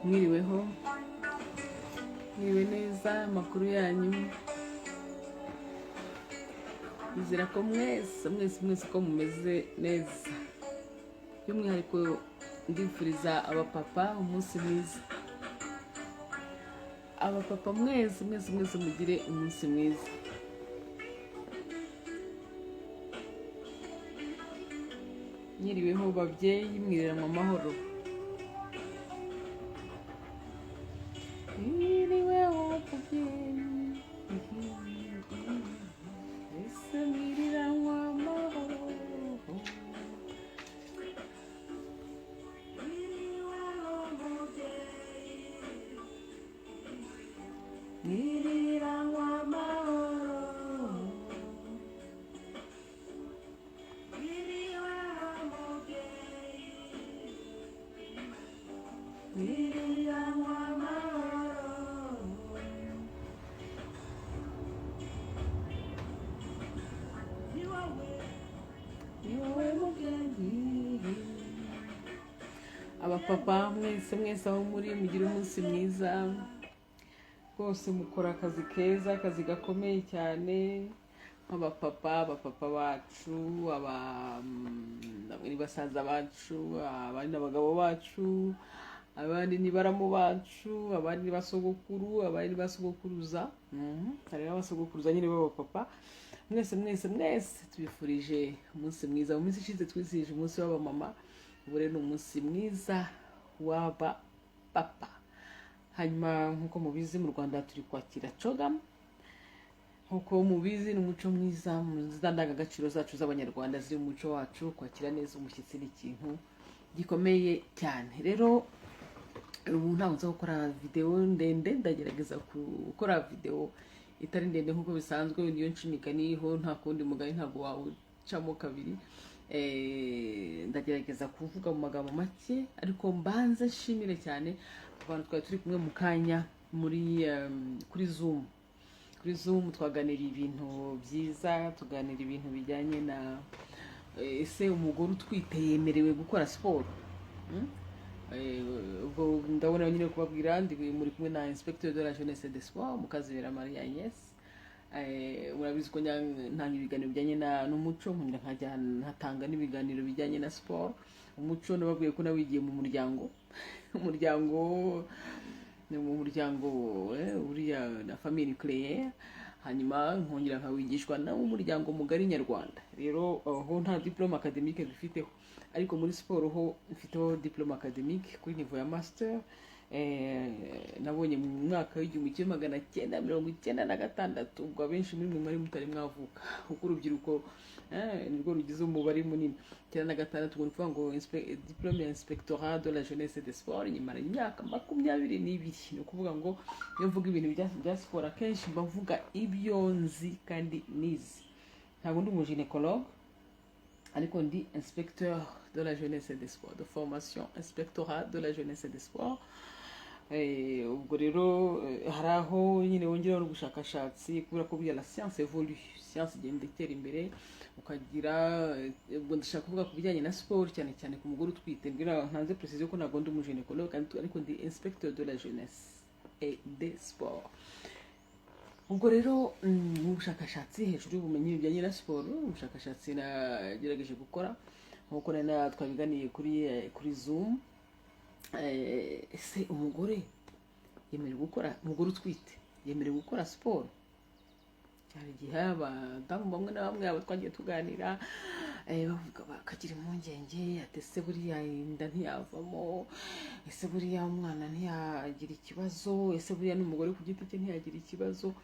Mwiriweho, mwiriwe neza, amakuru yanyu? Nizera ko mwese mwese mwese ko mumeze neza. By'umwihariko ndifuriza abapapa umunsi mwiza. Abapapa mwese mwese mwese, mugire umunsi mwiza. Mwiriweho babyeyi, mwiriranwa amahoro. Mwiriweho babyeyi, ese mwiriranwa amahoro? Mwiriranwa amahoro. Mwiriranwa amahoro. Ni wowe mubyeyi. Abapapa mwese mwese aho muri, mugire umunsi mwiza rwose. Mukora akazi keza, akazi gakomeye cyane nk'abapapa, abapapa bacu, aba ni basaza bacu, abandi ni abagabo bacu, abandi ni baramu bacu, abandi ni basogokuru, abandi ni basogokuruza. Hari n'abasogokuruza nyine b'abapapa. Mwese mwese mwese tubifurije umunsi mwiza. Mu minsi ishize twizihije umunsi w'abamama, ubu rero ni umunsi mwiza w'abapapa. Hanyuma nk'uko mubizi, mu Rwanda turi kwakira CHOGM. Nk'uko mubizi, ni umuco mwiza mu za ndangagaciro zacu z'Abanyarwanda ziri mu muco wacu. Kwakira neza umushyitsi ni ikintu gikomeye cyane. Rero ubu ntabwo nza gukora videwo ndende, ndagerageza gukora videwo itari ndende nk'uko bisanzwe. Niyo nca imigani ho, nta kundi, mugani ntabwo wawucamo kabiri. Ndagerageza kuvuga mu magambo make, ariko mbanze nshimire cyane abantu twari turi kumwe mu kanya muri kuri Zoom. Kuri Zoom twaganiriye ibintu byiza, tuganira ibintu bijyanye na ese umugore utwite yemerewe gukora siporo? Ubwo ndabona nyine kubabwira, ndi muri kumwe na inspecteur de la jeunesse des sports, Mukazibera Marie Agnès. Murabizi ko ntanga ibiganiro bijyanye n'umuco, nkongera nkajya nkatanga n'ibiganiro bijyanye na siporo. Umuco nababwiye ko nawigiye mu muryango, umuryango ni mu muryango, uriya na famille nucléaire, hanyuma nkongera nkawigishwa n'umuryango mugari nyarwanda. Rero aho nta diplôme académique bifiteho, ariko muri siporo ho mfiteho diplôme académique kuri niveau ya master. Nabonye mu mwaka w'1996. Ubwo abenshi muri mwe mwari mutari mwavuka, kuko urubyiruko nirwo rugize umubare munini. 96, ubwo ni ukuvuga ngo diplôme ya inspectorat de la jeunesse des sports nyimara imyaka 22. Ni ukuvuga ngo iyo mvuga ibintu bya siporo, akenshi mba mvuga ibyo nzi kandi nizi. Ntabwo ndi umugynécologue, ariko ndi inspecteur de la jeunesse des sports de formation, inspectorat de la jeunesse des sports. Ubwo rero hari aho nyine wongeraho n'ubushakashatsi, kubera ko buriya la science évolue, science igenda itera imbere. Ukagira ubwo ndashaka kuvuga ku bijyanye na siporo, cyane cyane ku mugore utwite. Mbwira ntanze précision ko ntabwo ndi umugynécologue, ariko ndi inspecteur de la jeunesse et des sports. Ubwo rero mu bushakashatsi, hejuru y'ubumenyi bijyanye na siporo, ubushakashatsi nagerageje gukora nk'uko nari twabiganiye kuri Zoom, ese umugore yemerewe gukora, umugore utwite yemerewe gukora siporo? Hari igihe abadamu bamwe na bamwe, abo twagiye tuganira, bavuga bakagira impungenge ati: "Ese buriya inda ntiyavamo? Ese buriya umwana ntiyagira ikibazo? Ese buriya n'umugore ku giti cye ntiyagira ikibazo?"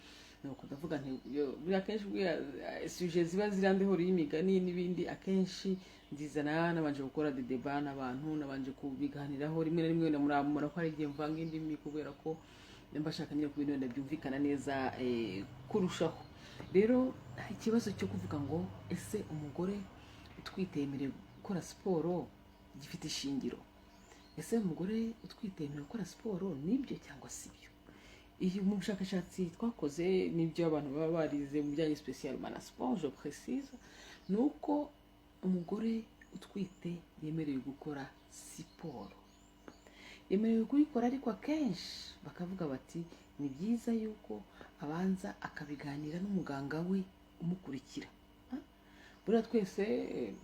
Nuko ndavuga nti buriya akenshi buriya sujet ziba zirandeho y'imigani n'ibindi, akenshi nzizana nabanje gukora des débats n'abantu, nabanje kubiganiraho. Rimwe na rimwe muramura ko hari igihe mvanga indimi, kubera ko mba shaka nyine ku bintu wenda byumvikana neza kurushaho. Rero ikibazo cyo kuvuga ngo ese umugore utwite yemerewe gukora siporo gifite ishingiro. Ese umugore utwite yemerewe gukora siporo, nibyo cyangwa si byo? Iyi mu bushakashatsi twakoze, n'ibyo abantu baba barize mu bijyanye spécialement na sport, je précise, ni uko umugore utwite yemerewe gukora siporo. Yemerewe kuyikora, ariko akenshi bakavuga bati ni byiza yuko abanza akabiganira n'umuganga we umukurikira. Ah, buriya twese,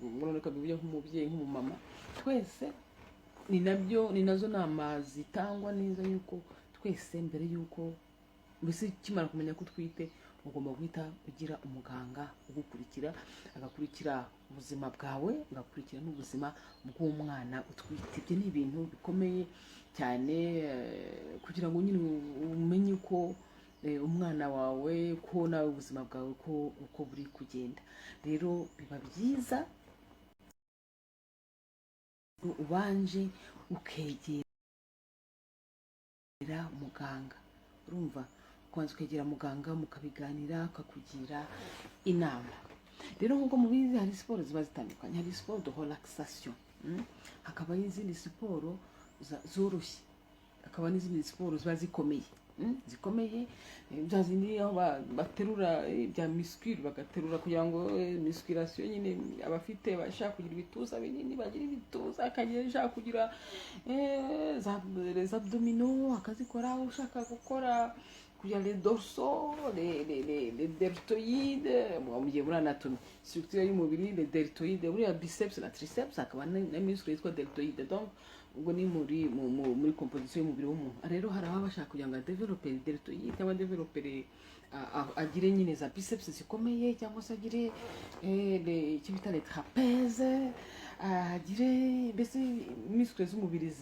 murabona ko bivuye nk'umubyeyi, nk'umumama, twese ni nabyo, ni nazo nama zitangwa neza yuko twese mbere yuko mbese ukimara kumenya ko utwite, ugomba guhita ugira umuganga ugukurikira, agakurikira ubuzima bwawe, agakurikira n'ubuzima bw'umwana utwite. Ibyo ni ibintu bikomeye cyane, kugira ngo nyine umenye uko umwana wawe, ko nawe ubuzima bwawe ko uko buri kugenda. Rero biba byiza ubanje ukegera muganga. Urumva, ukabanza ukegera muganga, mukabiganira, akakugira inama. Rero nk'uko mubizi, hari siporo ziba zitandukanye. Hari siporo de relaxation, Hakaba n'izindi siporo zoroshye, hakaba n'izindi siporo ziba zikomeye, Zikomeye, bya zindi aho baterura, bya muscule, bagaterura kugira ngo musculation nyine, abafite bashaka kugira ibituza binini bagira ibituza, akagira ushaka kugira za les abdominaux akazikora, ushaka gukora kugira les dorsaux, les deltoïdes. Mugiye muri anatomie, structure y'umubiri, les deltoïdes, buriya biceps na triceps, hakaba na muscle yitwa deltoïde. Donc ubwo ni muri composition y'umubiri w'umuntu. Rero hari ababa bashaka kugira ngo adevelope deltoïde cyangwa adevelope, agire nyine za biceps zikomeye, cyangwa se agire icyo bita les trapèzes, agire mbese muscle z'umubiri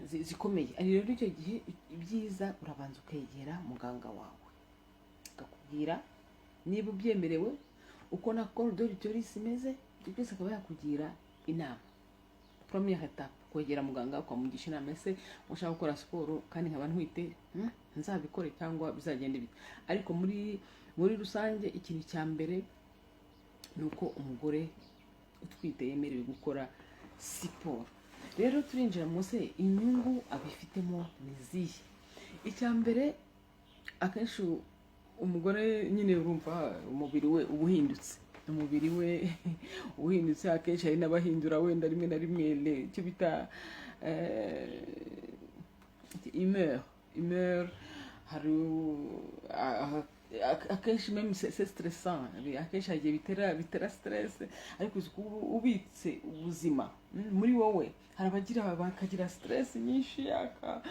zikomeye. Rero icyo gihe ibyiza urabanza ukegera muganga wawe, akakubwira niba ubyemerewe, uko na col de l'utérus imeze, ibyo byose akaba yakugira inama. Première étape, kwegera muganga ukamugisha inama: ese ushaka gukora siporo kandi nkaba ntwite, nzabikore cyangwa bizagenda bite? Ariko muri rusange, ikintu cya mbere ni uko umugore utwite yemerewe gukora siporo. Rero turinjira munsi, inyungu abifitemo ni izihe? Icya mbere, akenshi umugore nyine urumva umubiri we uba uhindutse, umubiri we uhindutse. Akenshi hari n'abahindura wenda rimwe na rimwe icyo bita humeur. Hari akenshi même c'est stressant, akenshi hari igihe bitera stress. Ariko uzi kuba ubitse ubuzima muri wowe, hari abagira bakagira stress nyinshi, aka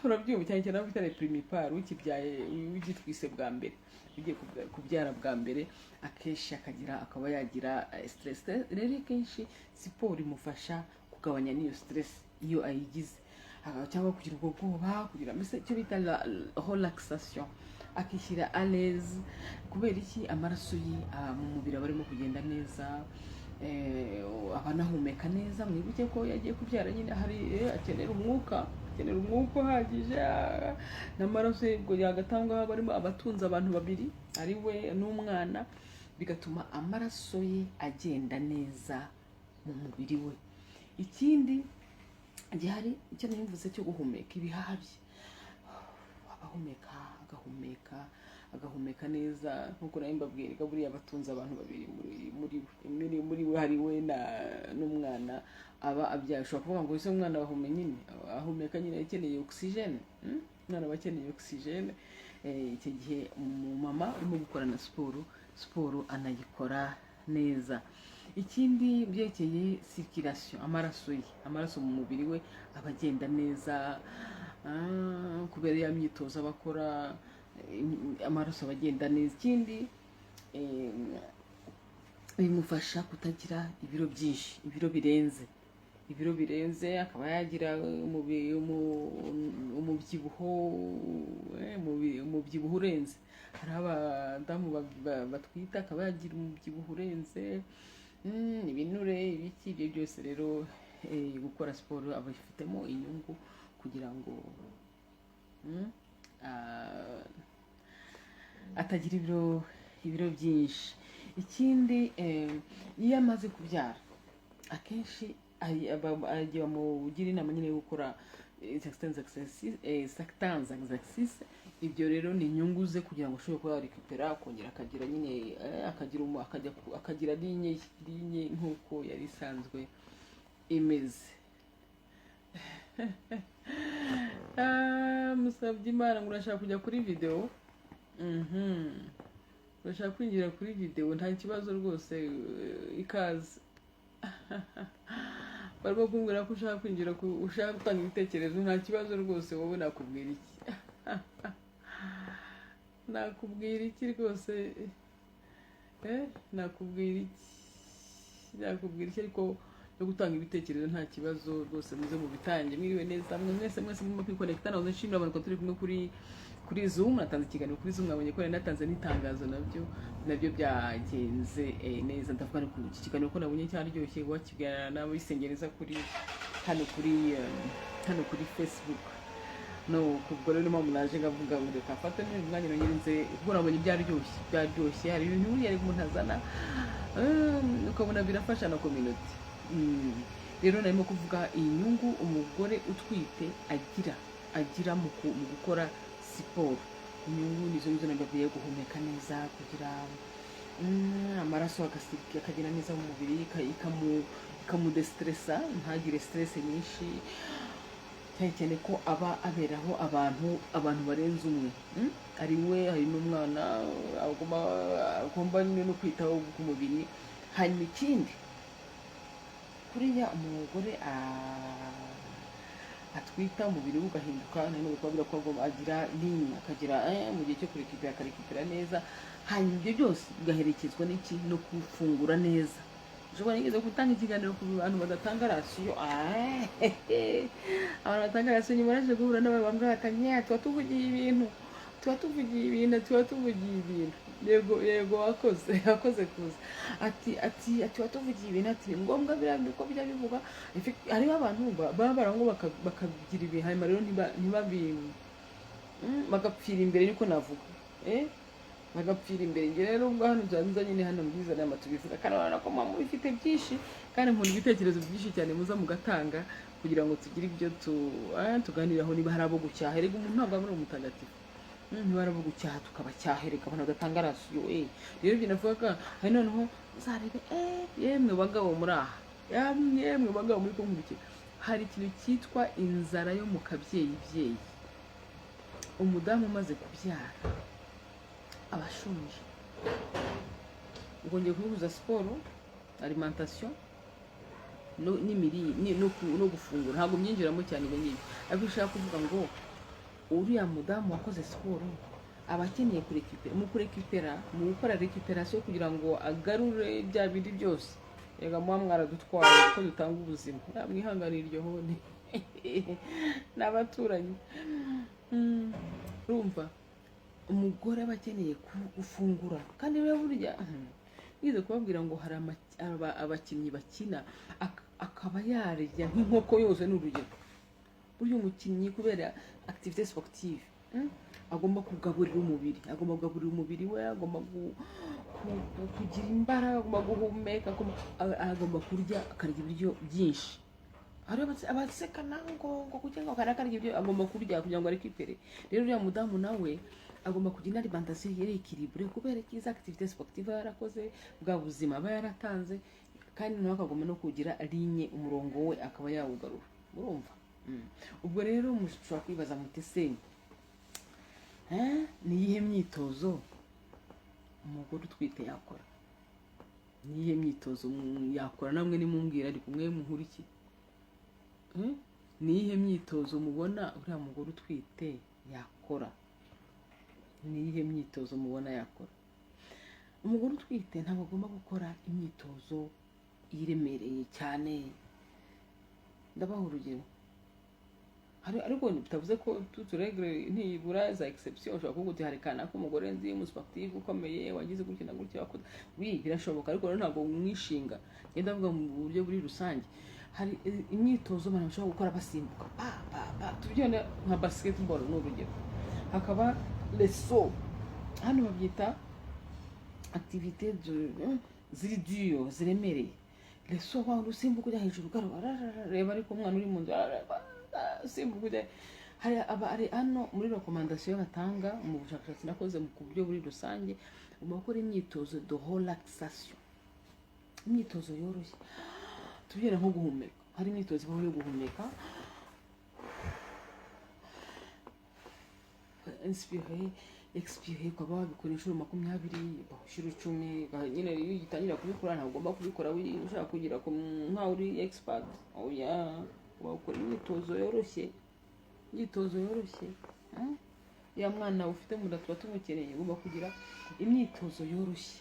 urabyumva cyane cyane abo bita les primipares, ukibyaye, ugitwise bwa mbere, ugiye kubyara bwa mbere, akenshi akagira, akaba yagira stress. Rero akenshi siporo imufasha kugabanya n'iyo stress iyo ayigize, cyangwa kugira ubwo bwoba, kugira mbese icyo bita la relaxation, akishyira à l'aise. Kubera iki? Amaraso ye mu mubiri aba arimo kugenda neza, aba anahumeka neza. Mwibuke ko yagiye kubyara nyine hari akenera umwuka, akenera umwuka uhagije, n'amaraso ye ubwo yagatangwa, aba arimo abatunze abantu babiri, ari we n'umwana, bigatuma amaraso ye agenda neza mu mubiri we. Ikindi gihari, icyo nimvuze cyo guhumeka, ibihaha bye abahumeka, agahumeka, agahumeka neza. Nkuko nari mbabwira, buriya batunze abantu babiri muri we, hari we na n'umwana aba abyaye. Ushobora kuvuga ngo ese umwana ahumeka nyine, ahumeka nyine akeneye oxygène, Umwana aba akeneye oxygène. Icyo gihe umumama urimo gukora na siporo, siporo anayikora neza. Ikindi byerekeye circulation, amaraso ye, amaraso mu mubiri we aba agenda neza, kubera ya myitozo aba akora, amaraso aba agenda neza. Ikindi, bimufasha kutagira ibiro byinshi, ibiro birenze, ibiro birenze, akaba yagira umubyibuho, umubyibuho urenze. Hari abadamu batwita akaba yagira umubyibuho urenze, ibinure, ibiki, ibyo byose. Rero gukora siporo abifitemo inyungu kugira ngo atagira ibiro byinshi. Ikindi, iyo amaze kubyara, akenshi agiye bamugira inama nyine yo gukora certains exercices. Ibyo rero ni inyungu ze kugira ngo ashobore kuba yarekupera, akongera akagira nyine, akagira akagira ligne nk'uko yari isanzwe imeze. Ah, musabye Imana ngo urashaka kujya kuri videwo. Urashaka kwinjira kuri videwo, nta kibazo rwose, ikaze. Barimo kumbwira ko ushaka kwinjira, ushaka gutanga ibitekerezo, nta kibazo rwose. Wowe nakubwira iki? Nakubwira iki rwose? Nakubwira iki? Nakubwira iki? Ariko no gutanga ibitekerezo nta kibazo rwose, muze mu bitange. Mwiriwe neza mwe mwese, mwese murimo kwikonekita. Nahoze nshimira abantu ko turi kumwe kuri Zoom. Natanze ikiganiro kuri Zoom, mwabonye ko nari natanze n'itangazo, nabyo byagenze neza. Ndavuga no ku iki kiganiro ko nabonye cyaryoshye, wakiganira n'abisengereza kuri hano kuri Facebook. No ubwo rero niyo mpamvu naje ngavuga ngo reka mfate n'uyu mwanya nongere nze, kuko nabonye byaryoshye, byaryoshye. Hari ibintu buriya umuntu azana, ukabona birafasha na community. Rero narimo kuvuga inyungu umugore utwite agira mu gukora siporo. Inyungu nizo nizo nababwiye: guhumeka neza, kugira amaraso akagenda neza mu mubiri, ikamudestressa, ntagire stress nyinshi, cyane cyane ko aba aberaho abantu barenze umwe. Ari we, hari n'umwana agomba nyine no kwitaho ku mubiri. Hanyuma ikindi, kuriya umugore atwita umubiri we ugahinduka, nanone kubabwira ko agomba agira ligne, akagira mu gihe cyo kurekipera, akarekipera neza. Hanyuma ibyo byose bigaherekezwa n'iki? No gufungura neza. Ushobora nigeze gutanga ikiganiro ku bantu badatanga ration. Abantu batanga ration, nyuma naje guhura n'abantu bambwira bati: "Nya, tuba tuvugiye ibintu, tuba tuvugiye ibintu, tuba tuvugiye ibintu." Yego, yego, wakoze, wakoze kuza. Ati: "Watuvugiye ibintu." Ati: "Ni ngombwa biriya bintu uko bijya bivugwa." Hariho abantu baba barangwa bakagira ibintu, hanyuma rero ntibabi bagapfira imbere, niko navuga, bagapfira imbere. Njye rero ubwo hano nza nyine hano mbizana nama tubivuga, kandi urabona ko muba mubifite byinshi, kandi nkunda ibitekerezo byinshi cyane muza mugatanga kugira ngo tugire ibyo tuganiraho. Niba hari abo gucyaha, erega umuntu ntabwo aba ari umutagatifu. Niba hari abo gucyaha, tukabacyaha. Erega abantu badatanga ration, rero ibyo navugaga hari. Noneho uzarebe, yemwe bagabo muri aha, yemwe bagabo muri kunkurikira, hari ikintu cyitwa inzara yo mu kabyeyi byeyi. Umudamu umaze kubyara aba ashonje. Ubwo ngiye kubihuza siporo, alimentation n'imirire no gufungura. Ntabwo mbyinjiramo cyane ibyo ngibyo, ariko ushaka kuvuga ngo uriya mudamu wakoze siporo aba akeneye kurekipera, mu kurekipera, mu gukora récupération, kugira ngo agarure bya bindi byose. Reka muba mwaradutwaye kuko dutanga ubuzima. Mwihanganire iryo honi ni abaturanyi. Urumva umugore aba akeneye gufungura. Kandi rero burya nize kubabwira ngo hari abakinnyi bakina akaba yarya nk'inkoko yose, ni urugero. Burya umukinnyi, kubera activité sportive, agomba kugaburira umubiri, agomba kugaburira umubiri we, agomba kugira imbaraga, agomba guhumeka, agomba kurya, akarya ibiryo byinshi. Hari abaseka nawe ngo kugira ngo akarya ibyo agomba kurya kugira ngo arekipere. Rero uriya mudamu nawe agomba kugira alimentation yeri équilibrée, kubera ikiza activité sportive aba yarakoze, bwa buzima aba yaratanze, kandi nawe akagomba no kugira ligne, umurongo we akaba yawugarura. Murumva? Ubwo rero mushobora kwibaza muti: "Se ni iyihe myitozo umugore utwite yakora? Ni iyihe myitozo yakora?" Namwe nimumbwira, ariko mwe munkurikiye. Ni iyihe myitozo mubona uriya mugore utwite yakora? Ni iyihe myitozo mubona yakora? Umugore utwite ntabwo agomba gukora imyitozo iremereye cyane. Ndabaha urugero. Hari, ariko bitavuze ko toute règle ntibura za exception. Ushobora kuvuga uti: "Hari kanaka umugore nzi, umusportif ukomeye, wagize gutya na gutya, wakoze." Oui, birashoboka, ariko rero ntabwo mwishinga. Ngenda ndavuga mu buryo buri rusange. Hari imyitozo abantu bashobora gukora basimbuka pa pa pa, tubyone nka basketball, ni urugero. Hakaba leso, hano babyita activité de ziri dure, ziremereye. Leso wa usimbuka ujya hejuru, ugarura, reba, ariko umwana uri mu nzu usimbuka ujya hari. Aba ari hano muri recommandation batanga mu bushakashatsi nakoze ku buryo buri rusange, ugomba gukora imyitozo de relaxation, imyitozo yoroshye, tubyere nko guhumeka. Hari imyitozo ibaho yo guhumeka. Inspirer, expirer, ukaba wabikora inshuro 20, inshuro 10 nyine. Iyo ugitangira kubikora, ntabwo ugomba kubikora ushaka kugira nkaho uri expert, oya. Wakora imyitozo yoroshye, imyitozo yoroshye. Ya mwana ufite mu nda tuba tumukeneye. Ugomba kugira imyitozo yoroshye,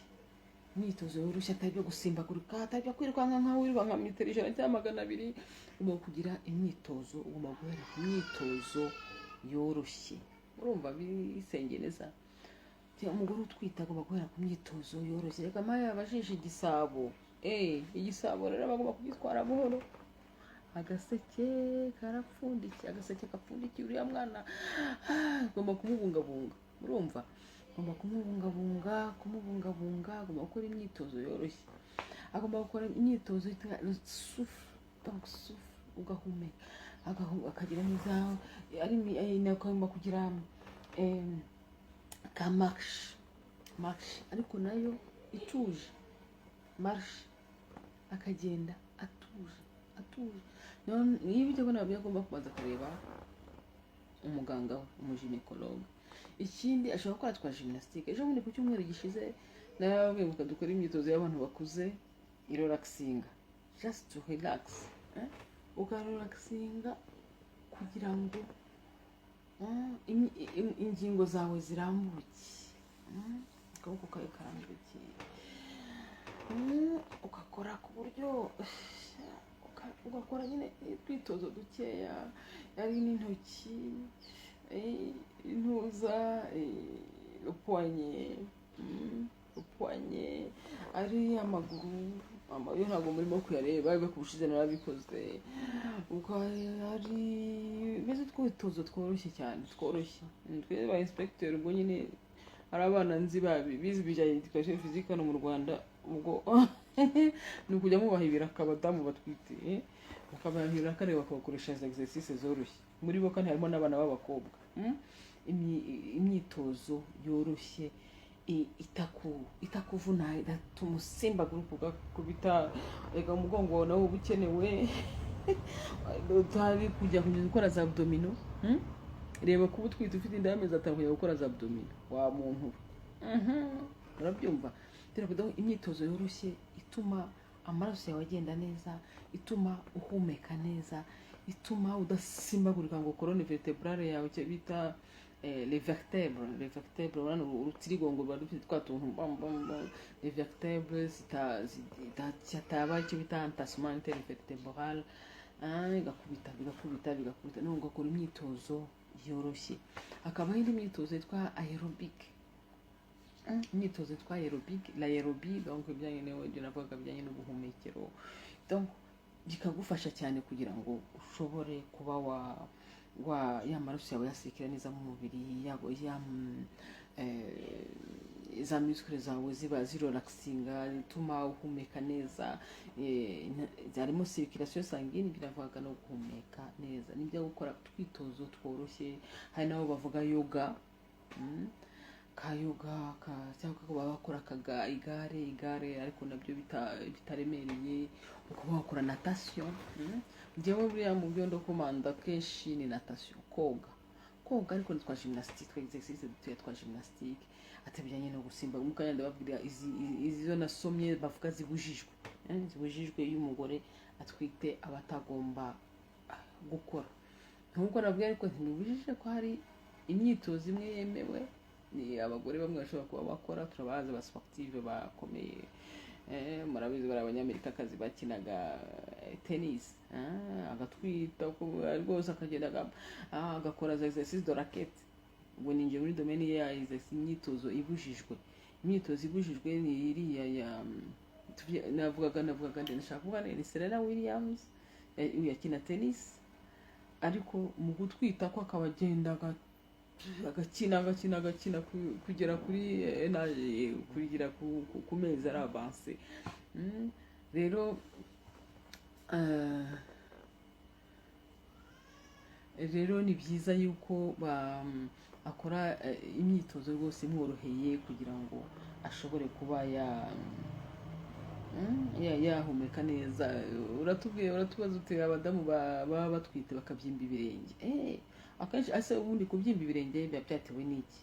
imyitozo yoroshye, atari ibyo gusimbagurika, atari ibyo kwirukanka nkaho wirukanka metero 100 cyangwa 200. Ugomba kugira imyitozo, ugomba guhera ku myitozo yoroshye. Urumva bisengeye neza? Umugore utwite agomba guhera ku myitozo yoroshye. Reka mpaye abajishe igisabo. Igisabo rero bagomba kugitwara buhoro. Agaseke karapfundikiye, agaseke gapfundikiye uriya mwana. Ugomba kumubungabunga, urumva? Agomba kumubungabunga, kumubungabunga. Agomba gukora imyitozo yoroshye, agomba gukora imyitozo yitwa souffle, donc souffle, ugahumeka, akagira neza. Ari agomba kugira ka marche, marche ariko nayo ituje, marche, akagenda atuje, atuje. Niba ibyo nabyo agomba kubanza akareba umuganga we, umugynécologue. Ikindi ashobora gukora twa gymnastique. Ejo bundi ku cyumweru gishize narababwiye ngo dukore imyitozo y'abantu bakuze irelaxinga, just to relax, eh? Ukarelaxinga kugira ngo ingingo zawe zirambuke. Akaboko kawe karambuke. Ugakora ku buryo ugakora nyine utwitozo dukeya, ari n'intoki, intuza, poignet, poignet, ari amaguru. Yo ntabwo murimo kuyareba, ariko ubushize narabikoze. Ubwo ari mbese utwitozo tworoshye cyane, tworoshye. Twe ba inspecteur, ubwo nyine hari abana nzi babi bize ibijyanye éducation physique hano mu Rwanda, ubwo ni ukujya mubaha ibiraka abadamu batwite, mukabaha ibiraka rero bakabakoresha izo exercice zoroshye. Muri bo kandi harimo n'abana b'abakobwa. Imyitozo yoroshye itakuvuna, idatuma usimbagurika ugakubita. Reka umugongo wawe nawo uba ukenewe, utari kujya kugeza gukora za abdominaux. Reba kuba utwite ufite inda y'amezi 5, kujya gukora za abdominaux wa muntu we. Urabyumva? Tera kudaho imyitozo yoroshye ituma amaraso yawe agenda neza, ituma uhumeka neza, ituma udasimbagurika ngo colonne vertébrale yawe, icyo bita les vertèbres, les vertèbres, urabona urutirigongo ruba rufite twa tuntu bam bam bam, les vertèbres zitaba icyo bita entassement intervertébral, bigakubita, bigakubita, bigakubita. No ugakora imyitozo yoroshye. Hakabaho indi myitozo yitwa aérobic, imyitozo yitwa aérobic, l'aérobie, donc ibijyanye n'ibyo navugaga bijyanye n'ubuhumekero, donc bikagufasha cyane kugira ngo ushobore kuba wa ya maraso yawe yasikira neza mu mubiri, ya za muscles zawe ziba zirelaxinga, ituma uhumeka neza. Harimo circulation sanguine, biravuga no guhumeka neza, nibyo gukora utwitozo tworoshye. Hari n'abo bavuga yoga, ka yoga ka, cyangwa ko baba bakora kaga igare, igare ariko nabyo bitaremereye, ukaba wakora natation. Njyewe buriya mu byo ndokomanda kenshi ni natation, koga, koga ariko ni twa gymnastique, twa exercice dutoya twa gymnastique, atabijyanye no gusimba. Mu kanya ndababwira izi zo nasomye bavuga zibujijwe, zibujijwe iyo umugore atwite aba atagomba gukora. Nkuko nabwiye, ariko ntibibujije ko hari imyitozo imwe yemewe, ni abagore bamwe bashobora kuba bakora. Turabazi aba sportive bakomeye. Murabizi bari Abanyamerikakazi bakinaga tennis, agatwita rwose, akagenda agakora za exercice de raquette. Ubwo ninjiye muri domaine ya imyitozo ibujijwe. Imyitozo ibujijwe ni iriya ya navugaga ndashaka kuvuga ni Serena Williams, yakina tennis, ariko mu gutwita ko akaba agenda agakina, agakina, agakina kugera kuri kugera ku mezi ari avancé. Rero rero ni byiza yuko akora imyitozo rwose imworoheye kugira ngo ashobore kuba yahumeka neza. Uratubwiye, uratubaza uti abadamu baba batwite bakabyimba ibirenge. Ako Akenshi ase ubundi kubyimba ibirenge biba byatewe n'iki?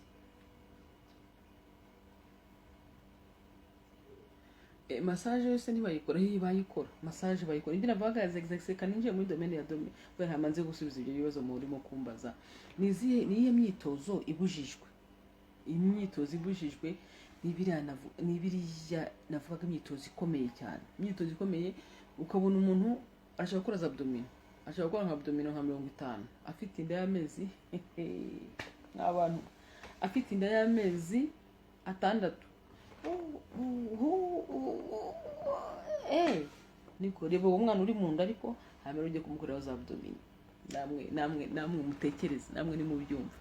Massage yose ntibayikora? Iyo bayikora massage bayikora. Indi navuga exact, kaninjiye muri domaine ya domaine kubera ntamanze gusubiza ibyo bibazo murimo kumbaza. Ni izihe, ni iyihe myitozo ibujijwe? Imyitozo ibujijwe ni biriya navugaga, imyitozo ikomeye cyane. Imyitozo ikomeye, ukabona umuntu ashaka gukora za abdominaux, ashaka gukora nka abdominaux nka 50, afite inda y'amezi, nk'abantu afite inda y'amezi 6. Niko reba uwo mwana uri mu nda, ariko hanyuma ujye kumukorera za abdominaux. Namwe mutekereze, namwe nimubyumva.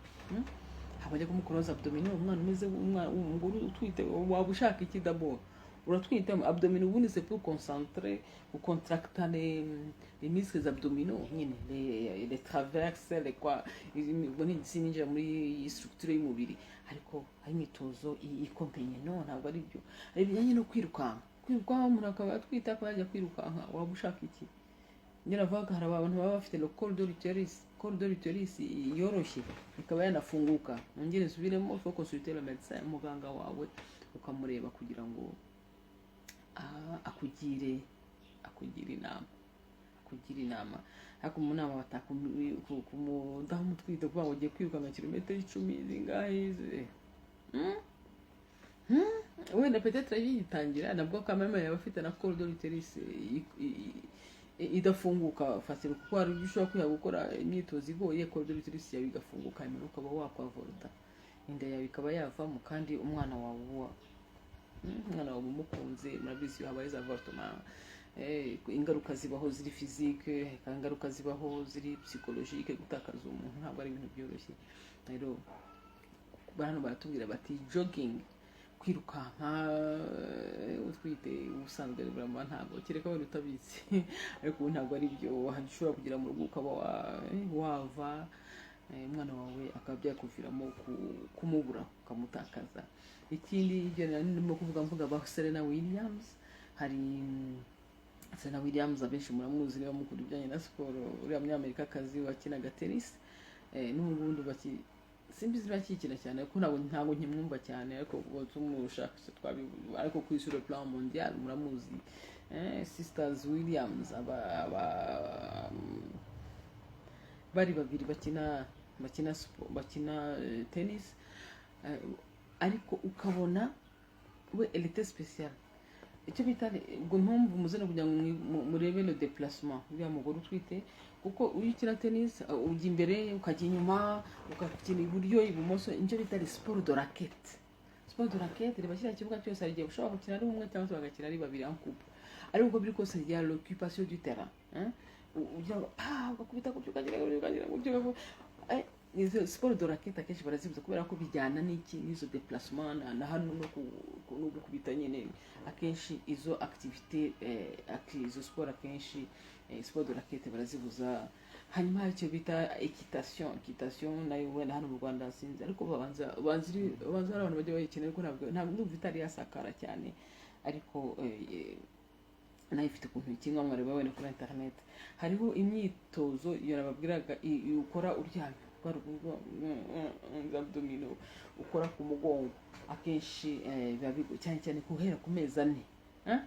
Haba ajya kumukorera za abdominaux, umwana umeze, umwana, umugore utwite, waba ushaka iki? D'abord uratwite, abdominaux ubundi c'est pour concentrer ou contracter les muscles abdominaux nyine, les traverses, les quoi. Ubwo sininjira muri iyi structure y'umubiri, ariko hari imyitozo ikomeye. No, ntabwo ari byo. Hari ibijyanye no kwirukanka. Kwirukanka, umuntu akaba atwite akaba yajya kwirukanka, waba ushaka iki? Njye navuga hari abantu baba bafite le col de l'utérus, col de l'utérus yoroshye ikaba yanafunguka. Nongere nsubiremo, il faut consulter le médecin, umuganga wawe ukamureba kugira ngo akugire inama. Ariko mu nama bataka ku mudamu utwite kuvuga ngo ugiye kwirukanka kilometero 10 zingahe? Wenda peut-être yitangira nabwo kameme yaba afite na col de l'utérus idafunguka facile, kuko hari ibyo ushobora kwiha gukora imyitozo igoye, col de l'utérus yawe igafunguka, hanyuma ukaba wakwavorta, inda yawe ikaba yavamo, kandi umwana wawe uba umwana wawe umukunze. Murabizi, iyo habaye za avortement, ingaruka zibaho ziri physique, ingaruka zibaho ziri psychologique. Gutakaza umuntu ntabwo ari ibintu byoroshye. Rero hano baratubwira bati jogging, kwirukanka utwite, ubusanzwe burama ntabwo, kereka wenda utabizi, ariko ubu ntabwo ari byo. Ushobora kugera mu rugo ukaba wava, umwana wawe akaba byakuviramo kumubura, ukamutakaza. Ikindi, ibyo nari ndimo kuvuga, mvuga ba Serena Williams. Hari Serena Williams, abenshi muramuzi niba mukunda ibijyanye na siporo, uriya munyamerikakazi wakinaga tennis. N'ubu ngubu baki simbizi bakikina cyane, ariko ntabwo nkimwumva cyane, ariko ubwo tumushakasha twabivuga. Ariko kuri sur le plan mondial muramuzi, sisters Williams, aba bari babiri bakina tennis. Ariko ukabona we, elle était spéciale. Icyo bita ubwo mpamvu muzana kugira ngo murebe le déplacement uriya mugore utwite, kuko iyo ukina tennis, ujya imbere, ukajya inyuma, ugakina iburyo, ibumoso, nicyo bita le sport de raquette. Sport de raquette, reba kiriya kibuga cyose, hari igihe ushobora gukina ari umwe cyangwa se bagakina ari babiri en couple, ariko uko biri kose il y a l'occupation du terrain, hein? Ugira ngo pa ugakubita gutyo, ukagira gutyo, ukagira gutyo, izo sport de raquette akenshi barazibuza kubera ko bijyana n'iki, n'izo déplacement na hano no gukubita nyine. Akenshi izo activité, izo sport, akenshi sport de raquette barazibuza. Hanyuma hari icyo bita équitation. Équitation nayo wenda hano mu Rwanda sinzi, ariko babanza hari abantu bajya bayikina, ariko ntabwo ndumva itari yasakara cyane, ariko nayo ifite ukuntu ikinwa, mwareba wenda kuri internet. Hariho imyitozo iyo nababwiraga ukora uryamye, abdominaux ukora ku mugongo. Akenshi biba cyane cyane guhera ku mezi 4, eh?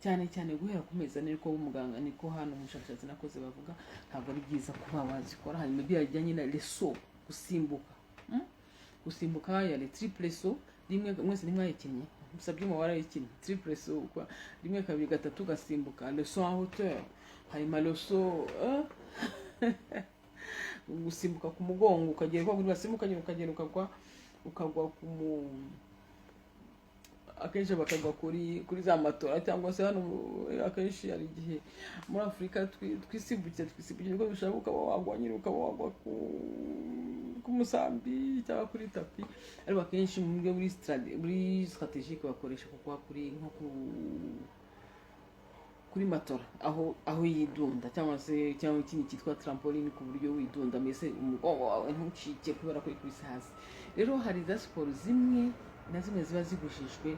Cyane cyane guhera ku mezi 4, niko muganga, niko hano umushakashatsi nakoze bavuga, ntabwo ari byiza kuba wazikora. Hanyuma ibyo bijyanye na les sauts, gusimbuka, Gusimbuka ya les triple saut, rimwe, mwese ntimwayikinnye? Musabye mu warayikinnye triple saut kwa rimwe, kabiri, gatatu, ugasimbuka, le saut en hauteur. Hanyuma le saut, gusimbuka ku mugongo, ukagera kwa basimbuka nyine, ukagenda ukagwa ku mu akenshi bakagwa kuri za matora, cyangwa se hano akenshi hari igihe muri Afurika twisimbukira uko dushaka, ukaba wagwa nyine, ukaba wagwa ku musambi cyangwa kuri tapis. Ariko akenshi mu buryo muri stratégique bakoresha kugwa kuri nko kuri matora aho yidunda, cyangwa se cyangwa ikindi cyitwa trampoline, ku buryo widunda mbese umugongo wawe ntucike kubera ko ikubise hasi. Rero hari za siporo zimwe na zimwe ziba zibujijwe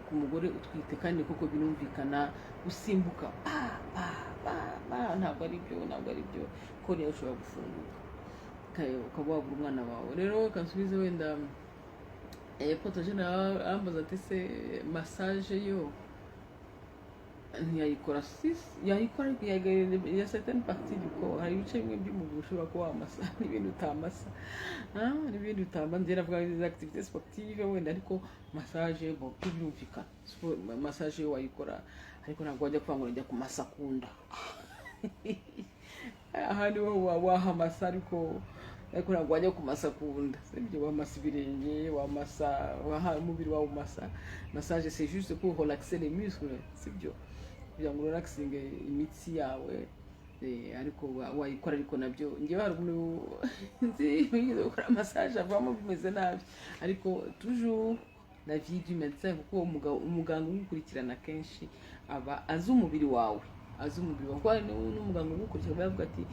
ku mugore utwite, kandi koko birumvikana, gusimbuka pa pa pa pa ntabwo ari byo, ntabwo ari byo, koriya ushobora gufunguka. Ukaba wabura umwana wawe. Rero kansubize wenda Protogene arambaza ati: "Se massage yo ntiyayikora?" Si yayikora, ariko ya certaines parties du corps. Hari ibice bimwe by'umubiri ushobora kuba wamasa n'ibindi utamasa. N'ibindi utamasa. Njye navuga izi activités sportive wenda, ariko massage, bon, byo birumvikana. Massage yo wayikora, ariko ntabwo wajya kuvuga ngo urajya kumasa kunda. Aha niho wahamasa, ariko ntabwo wajya kumasa kunda, sibyo? Wamasa ibirenge, wamasa, waha umubiri wawe umasa. Massage, c'est juste pour relaxer les muscles, sibyo? Kugira ngo relaxinge imitsi yawe. Ariko wayikora, ariko nabyo njyewe hari umuntu nzi wigeze gukora massage avamo bimeze nabi. Ariko toujours l'avis du médecin, kuko umuganga ugukurikirana kenshi aba azi umubiri wawe, azi umubiri wawe, kuko hari n'umuganga ugukurikirana aba yavuga ati: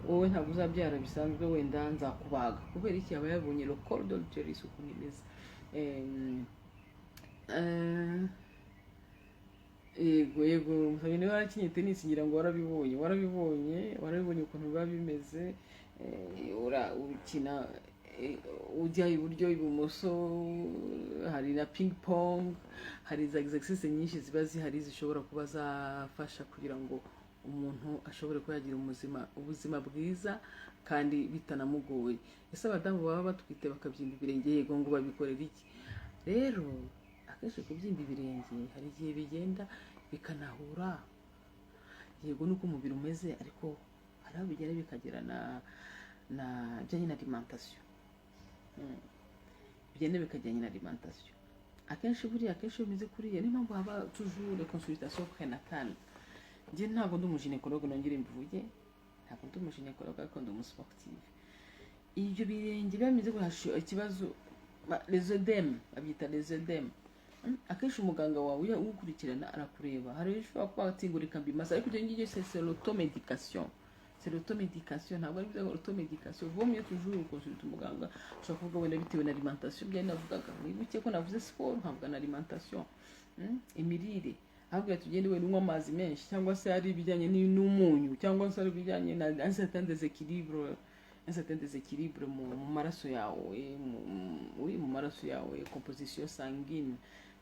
"Wowe ntabwo uzabyara bisanzwe, wenda nzakubaga." Kubera iki? Aba yabonye le col de l'utérus ukuntu imeze. Yego, Musabye, niba warakinye tennis, ngira ngo warabibonye ukuntu biba bimeze. Ukina ujya iburyo, ibumoso, hari na ping pong, hari za exercice nyinshi ziba zihari zishobora kuba zafasha kugira ngo umuntu ashobore kuba yagira ubuzima bwiza kandi bitanamugoye. Ese abadamu baba batwite bakabyimba ibirenge, yego, ngo babikorera iki? Rero akenshi kubyimba ibirenge hari igihe bigenda bikanahura, yego, nuko umubiri umeze, ariko hari aho bigenda bikagera na bijyanye na alimentation. Bigenda bikajyanye na alimentation akenshi. Buriya akenshi iyo bimeze kuriya, niyo mpamvu haba toujours les consultations prénatales. Njye ntabwo ndi umugynécologue, nongere mbivuge, ntabwo ndi umugynécologue, ariko ndi umusportive. Ibyo birenge biba bimeze gutya, ikibazo les œdèmes, babyita les œdèmes. Akenshi umuganga wawe iyo ugukurikirana arakureba, hari ibyo ushobora kuba watingurika mbimasa, ariko ibyo ngibyo c'est l'automédication, c'est l'automédication, ntabwo ari byiza. L'automédication, vaut mieux toujours consulter umuganga. Ushobora kuvuga wenda bitewe na alimentation, byari navugaga, mwibuke ko navuze siporo, nkavuga na alimentation. Imirire, ahubwo tugende wenda unywa amazi menshi, cyangwa se ari ibijyanye n'umunyu, cyangwa se ari ibijyanye na un certain déséquilibre mu maraso yawe, oui, mu maraso yawe, composition sanguine,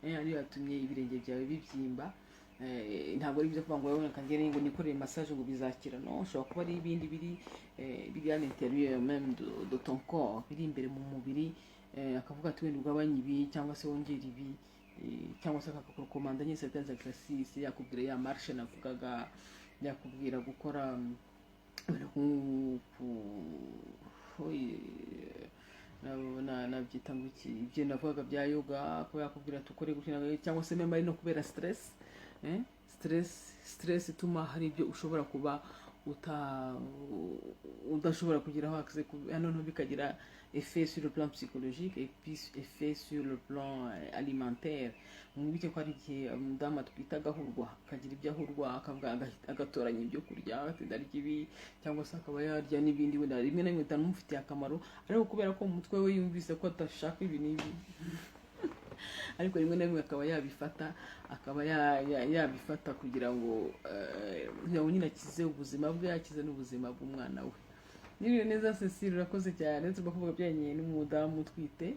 ariyo yatumye ibirenge byawe bibyimba. Ntabwo ari byiza kuvuga ngo wowe reka ngere ngo nikorere massage ngo bizakira. No, ushobora kuba ari ibindi biri à l'intérieur même de ton corps, biri imbere mu mubiri. Akavuga ati wenda ugabanye ibi, cyangwa se wongere ibi, cyangwa se akakurekomanda nyine certains exercices, yakubwira ya marche navugaga, yakubwira gukora wenda nabyita ngo iki, ibyo navugaga bya yoga, kuba yakubwira ati ukore gutya, cyangwa se même ari no kubera stress, stress ituma hari ibyo ushobora kuba udashobora kugeraho accès, noneho bikagira effet sur le plan psychologique et puis effet sur le plan alimentaire. Mwibuke ko hari igihe umudamu atwite agahurwa, akagira ibyo ahurwa, akavuga agatoranya ibyo kurya, ati ndarya ibi, cyangwa se akaba yarya n'ibindi wenda rimwe na rimwe bitanamufitiye akamaro, ariko kubera ko mu mutwe we yumvise ko adashaka ibi n'ibi, ariko rimwe na rimwe akaba yabifata, akaba yabifata kugira ngo nyine akize ubuzima bwe, akize n'ubuzima bw'umwana we. Niriwe neza Cecile, urakoze cyane. Turimo kuvuga bijyanye n'umudamu utwite.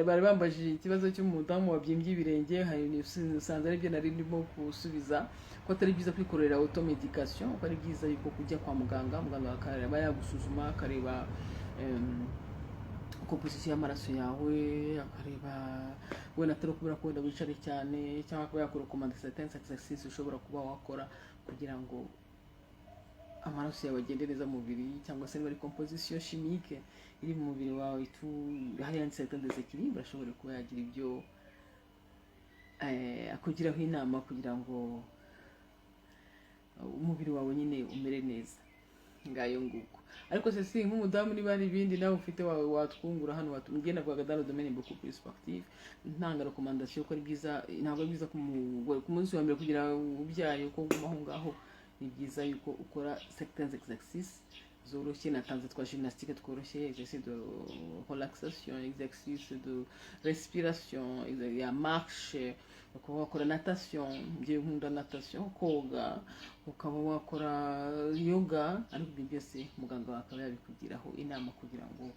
Bari bambajije ikibazo cy'umudamu wabyimbye ibirenge, hari usanze aribyo nari ndimo gusubiza, ko atari byiza kwikorera automédication, ko ari byiza yuko kujya kwa muganga, muganga akareba, yagusuzuma, akareba composition y'amaraso yawe, akareba wenda atari ukubera ko wenda wicare cyane, cyangwa akaba yakurekomanda certains exercices ushobora kuba wakora kugira ngo amaraso yawe agende neza mu mubiri, cyangwa se niba ari composition chimique iri mu mubiri wawe itu hari un certain déséquilibre, ashobora kuba yagira ibyo akugiraho inama kugira ngo umubiri wawe nyine umere neza. Ngayo nguko. Ariko se si nk'umudamu, niba hari ibindi nawe ufite wawe watwungura hano, watubwiye. Navugaga dans le domaine beaucoup plus sportif, ntanga recommandation ko ari byiza, ntabwo ari byiza ku mugore ku munsi wa mbere kugira ubyaye ko uguma aho ngaho. Ni byiza yuko ukora certains exercices. zoroshye natanze, twa gymnastique tworoshye, exercice de relaxation, exercice de respiration, ya marche, ukaba wakora natation. Njyewe nkunda natation, koga, ukaba wakora yoga. Ariko ibyo byose muganga wawe akaba yabikugiraho inama kugira ngo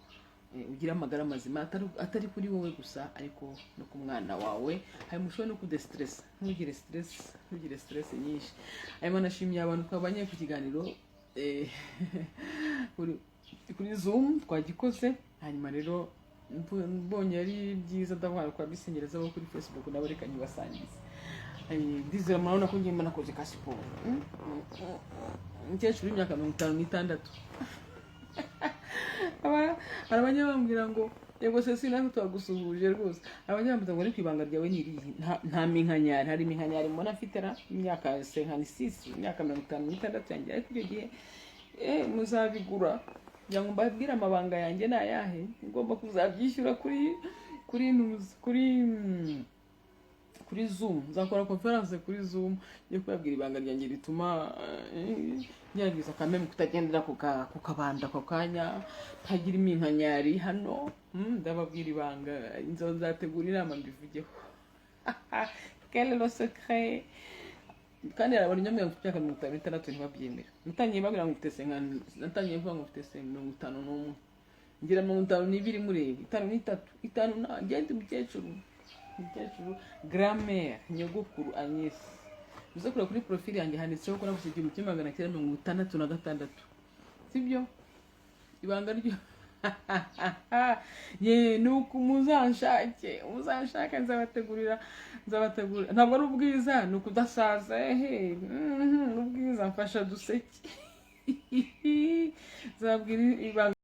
ugire amagara mazima, atari kuri wowe gusa ariko no ku mwana wawe. Hanyuma ushobora no kudestressa, ntugire stress, ntugire stress nyinshi. Hanyuma nashimiye abantu twabanye ku kiganiro kuri Zoom twagikoze. Hanyuma rero mbonye ari byiza, ndavuga kwa bisengereza bo kuri Facebook nabo reka nyibasangize. Ndizera murabona ko ngiye nakoze ka siporo. Umukecuru w'imyaka 56. Hari abajya bambwira ngo yego sesi, natwe twagusuhuje rwose. Hari abajya bambwira ngo ariko ibanga ryawe ni irihe? Nta minkanyari, hari iminkanyari mbona mfite ra imyaka 56, imyaka 56 yanjye. Ariko icyo gihe muzabigura kugira ngo mbabwire amabanga yanjye ni ayahe. Ngomba kuzabyishyura kuri Zoom. Nzakora conference kuri Zoom yo kubabwira ibanga ryanjye rituma ngerageza kameme kutagendera ku kabanda ako kanya, ntagira iminkanyari hano. Ndababwira ibanga, nzategura inama mbivugeho. Quel est le secret? Kandi hari abantu nyamwira mfite imyaka 56 ntibabyemera. Natangiye babwira ngo mfite 50, natangiye mvuga ngo mfite 51, ngira 52, mureba 53, itanu na ngende. Umukecuru, umukecuru, grand-mère, nyogokuru Agnes. Uze kureba kuri profile yanjye, handitseho ko navutse 1966, sibyo? Ibanga ryo ye ni uku: muzanshake, muzanshake, nzabategurira, nzabategurira. Ntabwo ari ubwiza, ni ukudasaza. Ehe, ubwiza mfasha duseke, nzabwira ibanga.